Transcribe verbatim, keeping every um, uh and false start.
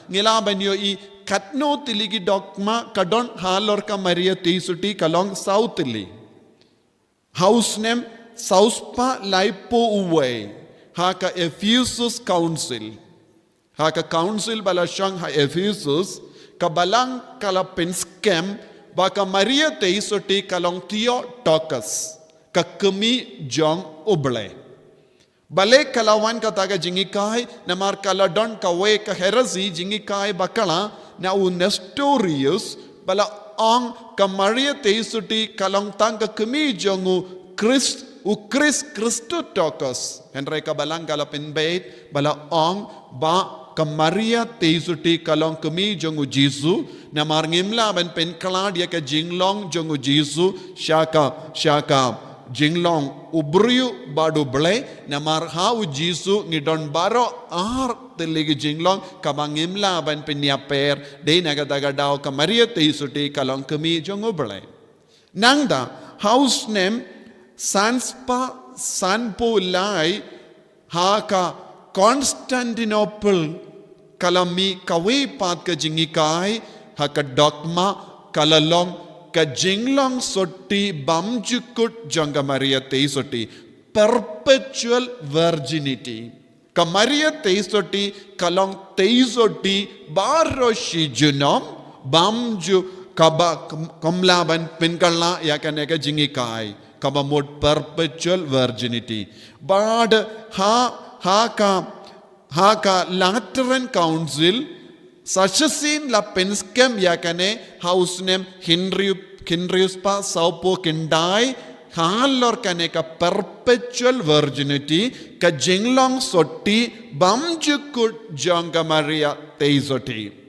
Ngi lah ban ïohi katno tylli ki dogma ka don halor ka Maria Theisotti ka long saw tylli. Ha u snem saw spah laiphew u wei, ha ka Ephesus Council. Ha ka Council ba la shong ha Ephesus, ka balang ka la pynskhem ba ka Maria Theisotti ka long Theotokos, ka kmie jong U Blei. Balei ka la wan kata ka jinghikai, namar ka la don kawei ka heresy, jinghikai bakla na u Nestorius, ba la ong ka Maria Theisotti ka long tang ka kmie jong u Khrist, u Khrist Christotokos. Hynrei ka balang ka la pynbeit, ba la ong ba ka Maria Theisotti ka long kmie jong u Jisu, namar ngim lah ban pynkhlad ïa ka jinglong jong u Jisu sha ka, sha ka jinglong u briew bad U Blei, namar ha u Jisu ngi don baroh ar tylli ki jinglong kaba ngim lah ban pynïapher. Dei na kata ka daw ka Maria Theisotti ka long kmie jong U Blei. Nangta ha u snem san spah sanphew lai, ha ka Constantinople ka la mih kawei pat ka jinghikai, ha ka dogma ka la long ka jinglong sotti bymjukut jong ka Maria Theisotti, perpetual virginity. Ka Maria Theisotti ka long Theisotti baroh shi junom, bymjukut, kaba kam-, kam lah ban pynkylla ïa kane ka jinghikai, kaba mut perpetual virginity. Bad ha, ha ka, ha ka Lateran Council, sa shisien la pynskhem ïa kane ha u snem hynriew, hynriew spah sawphew khyndai, halor kane ka perpetual virginity, ka jinglong sotti bymjukut jong ka Maria Theisotti.